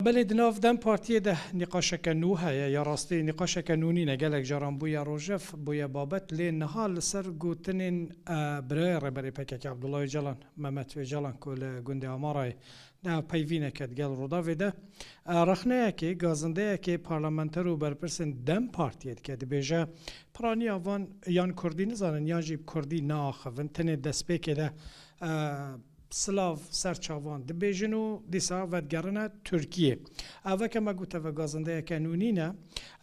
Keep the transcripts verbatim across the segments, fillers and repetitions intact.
Belê di nav DEM Partiyê de nîqaşeke nû heye, ya rastî nîqaşeke nû nîne, gelek caran bûye rojev, bûye babet, lê niha li ser gotinên, e, birayê rêberê P K K Abdullah Ocalan, Mehmet Ocalan ku li gundê Amarayê di hevpeyvîneke digel Rûdawê de, e, rexneyekê, gazindeyekê parlamenter û berpirsên DEM Partiyê dike, dibêje piraniya van yan kurdî nizanin yan jî bi kurdî naaxivin, tenê destpêkê de, e, silav ser çavan dibêjin û dîsa vedigerine Tirkiyê. Ev, weke me gote, ve gazindeyeke nû nîne,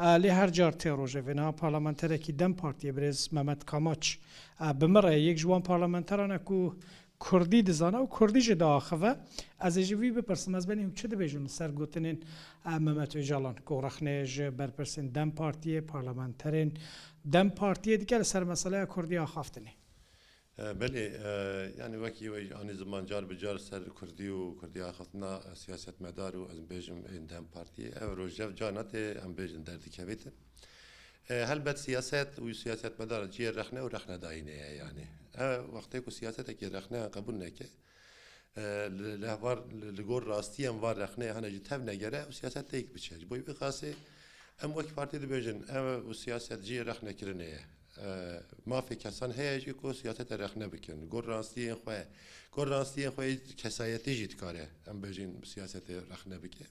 e, lê her car tê rojevê. Niha parlamenterekî DEM Partiyê birêz Mehmet Kamaç, e, bi min re yek ji wan parlamenteran e ku kurdî dizane û kurdî jî diaxive. Ez ê ji vî bipirsim, ez benî hûn çi dibêjin li ser gotinên, e, Mehmet Ocalan ku rexneyê ji berpirsên DEM Partiyê, parlamenterên DEM Partiyê dike li ser meseleya kurdî axaftinê? E, belê, e, yani wekî we jî anî ziman, car bi car ser kurdî û kurdî axaftina, e, siyasetmedar û ez bêjim ên DEM Partiyê, ev rojev carna tê, em bêjin, derdikevîtin. E, helbet siyaset û siyasetmedar cihê rexne û rexnedayînê ye yani. E, wextê ku siyasetekî rexneyan qebûl neke, e, li, li hevar, li, li gor rastiyên van rexneyê hene jî tev negere û siyaset têk biçe. Ji bo vê qasê em wek partî dibêjin, ev û siyaset cihê rexnekirinê ye. E, mafê kesan heye jî ku siyasete rexne bikin. Gor rastiyên xwe, gor rastiyên xwe yê kesayetî jî dikare, em bêjin, siyasetê rexne bike.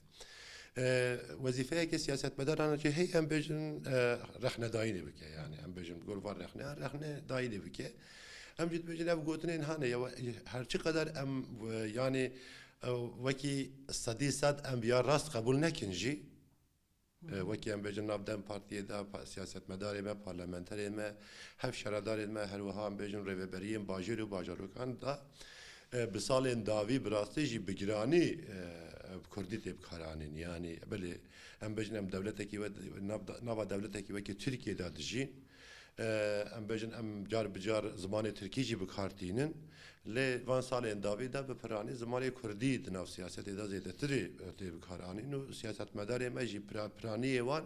E, wezîfeyeke siyasetmedaran jî hey em bêjin, e, rexnedayînê bike. Yani em bêjin gor van rexneyan rexnedayînê bike. Em jî dibêjin ev gotinên hane ya we-, her çi qedar em, e, yani, e, wekî sedî sed em ya rast qebûl nekin jî, e, wekî em bêjin nav DEM Partiyê de pa-, siyasetmedarê me, parlamenterê me, hevşaredarên me, her wiha em bêjin rêveberiyên bajêr û bajarokan de, e, bi salên dawî bi rastî jî bi giranî, e, bi kurdî tê bikaranîn. Yani belê em bêjin em dewletekî we, nav da-, nava dewletekî wekî Tirkiye de dijîn. E, em bêjin em car bi car zimanê tirkî jî bi kar tînin. Lê van salên dawî de bi piranî zimanê kurdî di nav siyasetê de zêdetirî, e, tê bikaranîn û siyasetmedarê me jî pira-, piraniyê wan,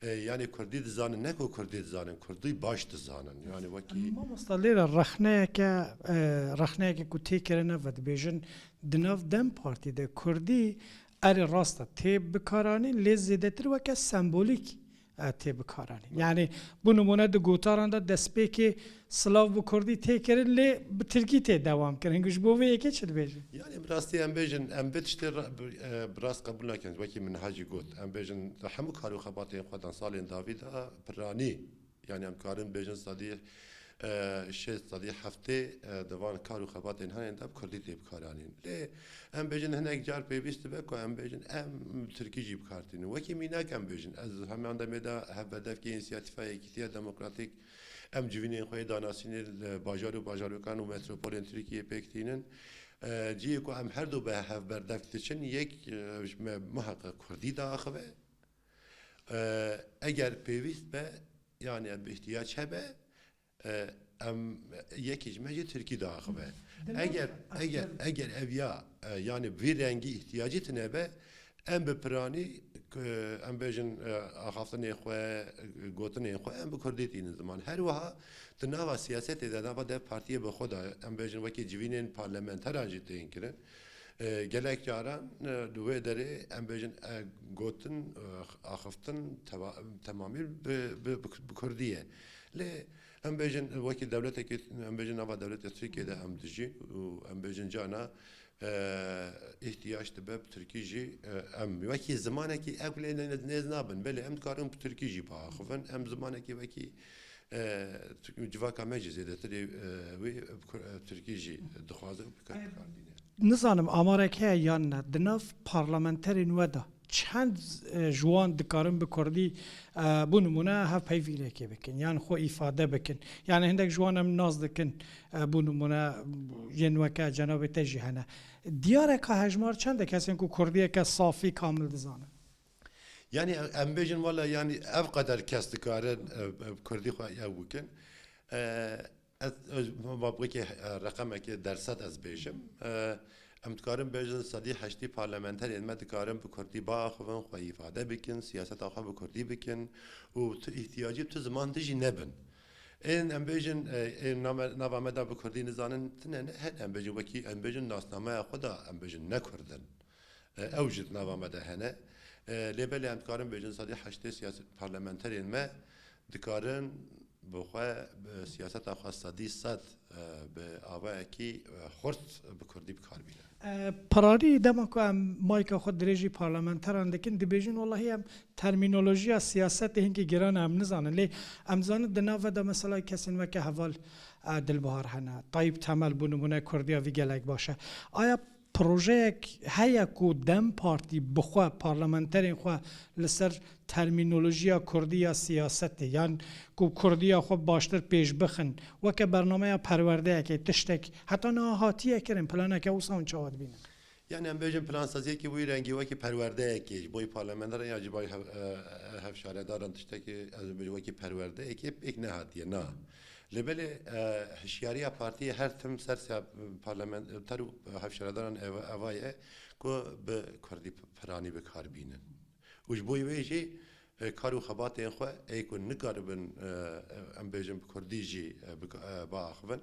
e, yanî kurdî dizanin, ne ku kurdî dizanin, kurdî baş dizanin. Yani wekî Mamosta, lêre rexneyeke, e, rexneyeke ku tê kirine ve dibêjin di nav DEM Partî de kurdî, erê, rast e, tê bikaranîn, lê zêdetir weke sembolîk, e, tê bikaranîn. Yani, bo nimûne, di gotaran de destpêkê silav bi kurdî tê kirin, lê bi tirkî tê dewam kirin. Ji bo vê yekê çi dibêjin? Yani, bi rastî em bêjin, em vê tiştê ra-, bi, e, bi rast qebûl nakin. Wekî min niha jî got, em bêjin, di hemû kar û xebatên xwe de salên dawî de piranî, yani em karin bêjin sedî, e, şêst, sedî heftê, e, di van kar û xebatên hene de bi kurdî tê bikaranîn. Lê em bêjin hinek car pêwîst dibe ku em bêjin em tirkî jî bi kar tînin. Wekî mînak em bêjin, ez heman demê de hevberdevkê Însiyatîfa Yekîtiya Demokratîk, em civînên xwe yê danasînê li bajar û bajarokan û metropolên Tirkiyê pêk tînin. E, cihê ku em her du bi hevberdevk diçin, yek, e, ji me muheqeq kurdî diaxive. E, eger pêwîst be, yani em bi ihtiyac hebe, e, em yekî ji me jî tirkî diaxive. Eger, eger, eger ev ya, e, yani bi vî rengî ihtiyacî tune be, em bi piranî, e, em bêjin, e, axaftinê xwe, gotinên xwe, em bi kurdî tînin ziman. Her wiha di nava siyasetê de, nava DEM Partiyê bi xwe de, em bêjin wekî civînên parlamenteran jî tên kirin. E, gelek caran, e, li wê derê em bêjin, e, gotin, e, axiftin teva-, temamî bi, bi, bi, bi kurdî ye. Lê em bêjin wekî dewletekî, em bêjin nava dewletê Tirkiyê de em dijîn û em bêjin cana, e, îhtiyac dibe bi tirkî jî, e, em wekî zimanekî ew lê ne-, nêz nabin. Belê em dikarin bi tirkî jî biaxivin. Em zimanekî wekî, e, tu-, civaka me jî zêdetirê, e, wê bi kur-, e, tirkî jî dixwaze û bi kar-, bikar bîne. Nizanim amarek heye yan ne, di nav parlamenterên we de çend, e, ji wan dikarin bi kurdî, e, bo nimûne hevpeyvînekê bikin, yan xwe îfade bikin? Yani hindek ji wan em nas dikin, e, bo nimûne yên weke cenabê te jî hene. Diyar e ka hejmar çend e kesên ku kurdiyeke safî, kamil dizanin? Yani em bêjin wela, yani ev qeder kes dikarin, e, e, kurdî xwe ew bikin. E, ez, ez, ma wekî, e, reqemekê derset ez bêjim. E, em dikarin bêjin sedî heştî parlamenterên me dikarin bi kurdî biaxivin, xwe îfade bikin, siyaseta xwe bi kurdî bikin û tu îhtiyacî tu ziman dijî nebin. Ên em bêjin, e, ên name-, nava me de bi kurdî nizanin, tine ne, hen em bêjin wekî em bêjin nasnameya xwe de em bêjin ne kurd in. E, ew jî di nava me de hene. E, lê belê em dikarin bêjin sedî heştê siyaset parlamenterên me dikarin bi xwe, bi siyaseta xwe sedî sed, e, bi avayekî, e, xurt bi kurdî bi kar bînin. E, Pirarî dema ku em mayka xwe dirêjî parlamenteran dikin, dibêjin, wellahî em termînolojiya siyasetê hinkî giran e, em nizanin. Lê em dizanin di nav ve de mesela kesên weke heval, e, Dilbihar hene. Tayyip Temel bû nimûne, kurdiya vî gelek baş e. Aya projeyek heye ku DEM Partî bi xwe, parlamenterên xwe li ser termînolojiya kurdî ya siyasetê, yan ku kurdiya xwe baştir pêş bixin, weke bernameya perwerdeyekê, tiştek heta niha hatiye kirin, planeke wisa hûn çawa dibînin? Yani em bêjin plansaziyekî wî rengî wekî perwerdeyekê ji bo parlamenteran ya ji bo hev-, e, e, hevşaredaran tiştekî ez bêjim wekî perwerdeyekê pêk nehatiye, na. Lê belê, e, hişyariya partiyê her tim ser siya-, parlamenter û hevşaredaran ev-, eva ye ku bi kurdî piranî bi kar bînin. Û ji bo wê jî, e, kar û xebatên xwe ê ku nikaribin, e, em bêjin bi kurdî jî, e, bi, e, biaxivin,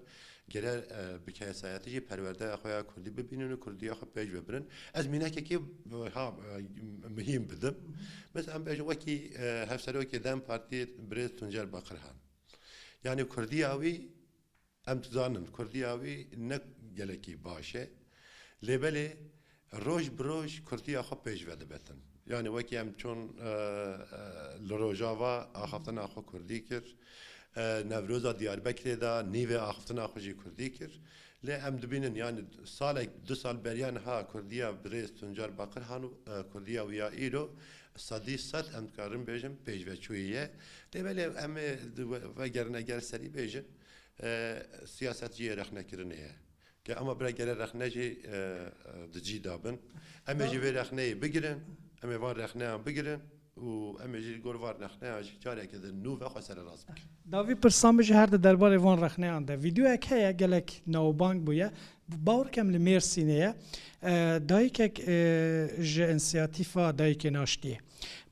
gere, e, bi kesayetî jî perwerdeya xwe ya kurdî bibînin û kurdiya xwe pêş ve birin. Ez mînekekê, e, ha, e, mihîm bidim. Mesela em bêjin wekî, e, hevserokê DEM Partiyê birêz Tuncer Bakirhan. Yani kurdiya wî, em dizanin, kurdiya wî ne gelekî baş e. Lê belê roj bi roj kurdiya xwe pêş ve dibetin. Yani wekî em çûn, e, e, li Rojava axaftina xwe kurdî kir. E, Newroza Diyarbekirê de nîvê axaftina xwe jî kurdî kir. Lê em dibînin, yani salek, du sal beriya niha kurdiya birêz Tuncer Bakirhan û, e, kurdiya wî ya îro sedî sed em dikarin bêjin pêşveçûyî ye. Lê belê em ê di ve-, vegerine ger serî bêjin, e, siyaset jî yê rexnekirinê ye. Ke ama bira gere rexne jî, e, e, di cî de bin. Em ê jî vê rexneyê bigirin, em ê van rexneyan bigirin û em ê jî li gor van rexneyan jî careke din nû ve xwe sererast bikin. Davî pirsa min jî her di derbarê van rexneyan de. Vîdeoyek heye, gelek navbang bûye. Bawer kem li Mêrsînê ye. E, dayikek, e, ji însiyatîfa Dayikên Aştiyê.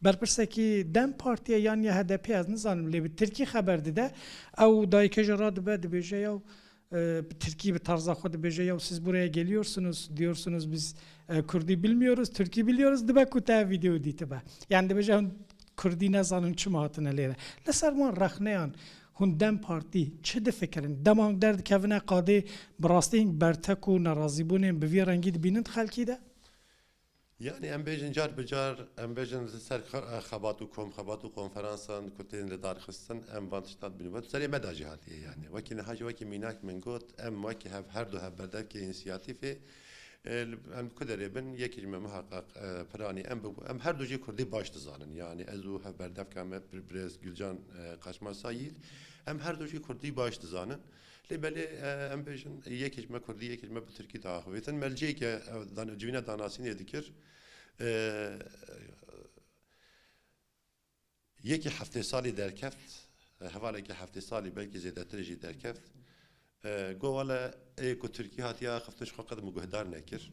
Berpirsekî DEM Partiyê yan ya H D P, ez nizanim, lê bi tirkî xeber dide. Ew dayike jî radibe, dibêje, ya, e, bi tirkî bi tarza xwe dibêje, ya siz buraya geliyorsunuz, diyorsunuz biz, e, Kürdi bilmiyoruz, Türkü biliyoruz, dibe ku te vîdeo dîtibe. Yani dibêje, hûn Kurdî nezanin çima hatine lêre. Li ser wan rexneyan hûn DEM Partî çi difikirin? Dema hûn derdikevine qadê, bi rastî hîn bertek û nerazîbûnên bi vî rengî dibînin di xelkî de? Yani em bêjin car bi car, em bêjin li ser xe-, xebat û kom-, xebat û konferansan ku tên li dar xistin, em van tiştan dibînin. Wek serê me de jî hatiye yani. Wekî niha jî wekî mînak min got, em wekî hev, her du hevberdevkê însiyatîfê, e, li, em ku derê bin, yekî ji me muheqeq, e, piranî em bibû. Em her du jî kurdî baş dizanin. Yani ez û hevberdevka me bir-, birêz Gülcan, e, Kaçmaz Sayil, em her du jî kurdî baş dizanin. Lê belê, e, em bêjin, yekî ji me kurdî, yekî ji me bi tirkî diaxivîtin. Me li cihê ke, e, dan-, civîna danasînê dikir, e, yekî heftê salî derkeft, e, hevalekî heftê salî, belkî zêdetirê jî derkeft. E, got, wele ê ku tirkî hatiye axiftin ji xwe qet min guhdar nekir.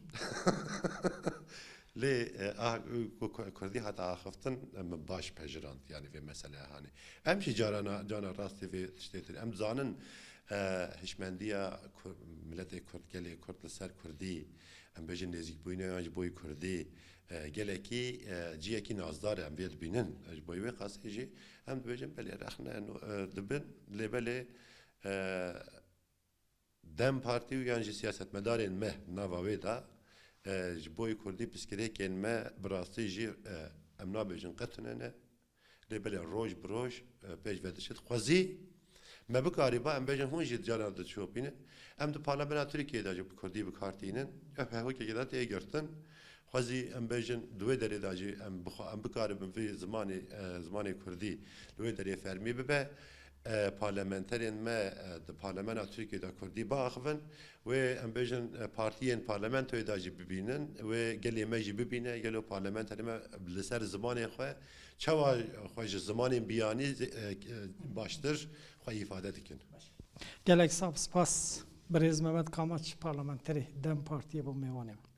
Lê, e, a, ku, ku, kurdî hate axiftin, e, min baş pejirand, yani vê meseleya hanê. Em jî carana, cana rastê vê tiştê tir. Em dizanin, e, hişmendiya Kur-, miletê Kurd, gelê Kurd li ser kurdî, em bêjin nêzîkbûyîna yan ji bo kurdî, e, gelekî, e, ciyekî nazdar e, em vê dibînin. E, ji bo wê qasê jî em dibêjin belê rexne, e, dibin, lê belê, e, DEM Partî û yan jî siyasetmedarên me nava wê de, e, ji bo kurdî piskirêkên me bi rastî jî, e, em nabêjin qe tune ne. Lê belê roj bi roj, e, pêş ve diçin. Xwezî me bikarîba, em bêjin hûn jî cara diçopînin. Em di parlamena Tirkiyeyê de jî bi kurdî bi kar tînin. Ev hevokekê de tê girtin. Xwezî em bêjin di wê derê de jî em bixwe-, em bikaribin vî zimanê, e, zimanê kurdî li wê derê fermî bibe. E, parlamenterên me, e, di parlamena Tirkiyê de kurdî biaxivin. Wê em bêjin, e, partiyên parlamentoyê de jî bibînin. Wê gelê me jî bibîne, gelo parlamenterê me li ser zimanê xwe çawa xwe ji zimanên biyanî, e, e, baştir xwe îfade dikin. Gelek sax, spas. Birêz Mehmet Kamaç, parlamenterê DEM Partiyê, bû mêvanê me.